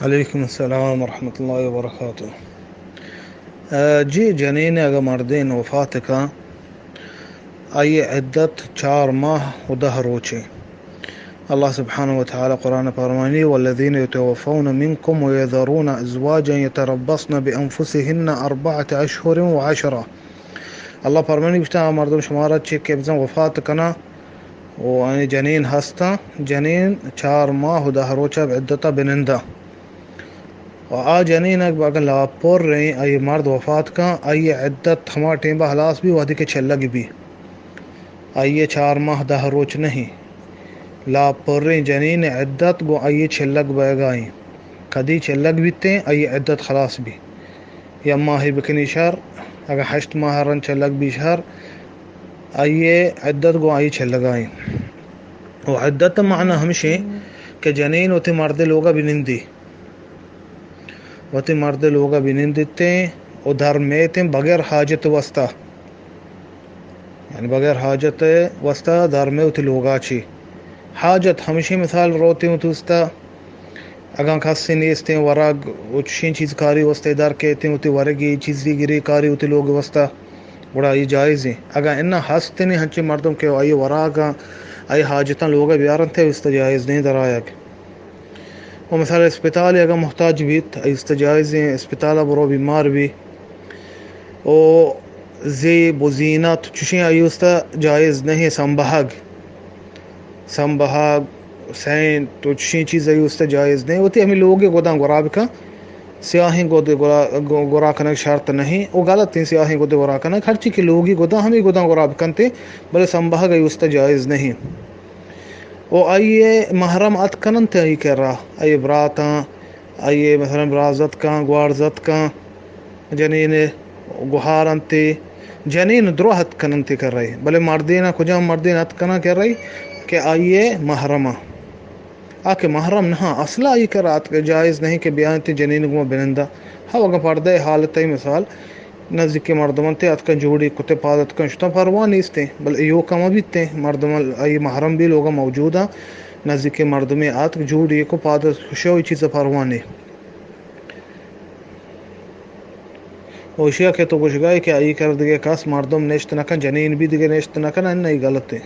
علیکم السلام ورحمۃ اللہ وبرکاتہ۔ آ، جی، جنین اگہ مردین وفات کن، آئی عدت چار ماہ و دہ روچے۔ اللہ سبحانہ و تعالی قرآن پرمانی: والذین یتوفون منکم ویذرون ازواجا یتربصن بانفسهن اربعة اشهر و عشرا۔ اللہ پرمانی گوشتا، آ مردم شمارا چی کہ بزن وفات کنا و آئی جنین ہستاں، جنین چار ماہ و دہ روچا عدتا بنندا۔ و آ جنین اگہ لاپریں آئی مرد وفات کن، آئی عدت ہما ٹیمبا ہلاس بی وہدی کہ چلگ بی۔ آئی چار ماہ دہ روچ نہیں۔ لاپریں جنین عدت گوں آئی چلگ بئیگائیں۔ کدی چلگ بیتیں، آئی عدت خلاص بی۔ یا ماہی بکنی شر، اگہ ہشت ماہ رند چلگ بی شر، آئی عدت گوں آئی چلگائیں۔ و عدت معنی ہمشیں کہ جنین وتی مرد لوگا بنندی۔ وتی مرد لوگا بنندتیں و در میتیں بغیر حاجت واسطہ، یعنی بغیر حاجت واسطہ در میں وتی لوگا چی۔ حاجت ہمشی مثال روتیں وتی واسطہ، اگاں کسی نیستیں ورگ و چشیں چیز کاری واسطہ در کیتیں، وتی ورگی چیزی گری کاری وتی لوگ واسطہ، گڑا ای جائزیں۔ اگاں اناں ہستنی ہنچیں مردم کہ آئی وراگاں، آئی حاجتاں لوگا بیارنتے، واسطہ جائز نہیں درآیگ۔ و مثال اسپتال اگاں محتاج بیت، آئی است جائزیں، اسپتال برو بیمار بی۔ و زیب و زینت چشیں آئی است جائز نہیں، سنبہگ، سنبہگ، سینٹ و چشیں چیز آئی است جائز نہیں۔ وتی ہمیں لوگ گداں گرا بکن، سیاہیں گد گرا، گرا کنگ شرط نہیں۔ و غلط ہیں سیاہیں گد گرا کنگ، ہرچی کہ لوگی گداں ہمیں گداں گرا بکنتے، بلے سنبہگ آئی است جائز نہیں۔ و آئی محرم اتک کننت آئی کرا، آئی براتاں، آئی مثلاً برازتکاں، گوارزتکاں، جنین گوہارنت، جنین درو اتک کننت کرا۔ بلے مردین، کجام مردین اتک کنن کرا کہ آئی محرم۔ آ کہ محرم نہ، اصلا آئی کرا اتک جائز نہیں کہ بیاینت جنین گما بنندا۔ ہو اگاں پردہ حالت مثال نزیکیں مردماں تے اتکاں جوڑی کتے پاد اتکاں شتاں پرواہ نیستیں، بلے ایوکا مہ بیتیں، مردم آئی محرم بی لوگا موجوداں، نزیکیں مردمے اتک جوڑی کو پاد اتک شو، ای چیز پرواہ نے۔ و اشیا کہ تو گوشگائے کہ آئی کر دگہ کس مردم نشت نکن، جنین بی دگہ نشت نکن، ان ای غلطیں۔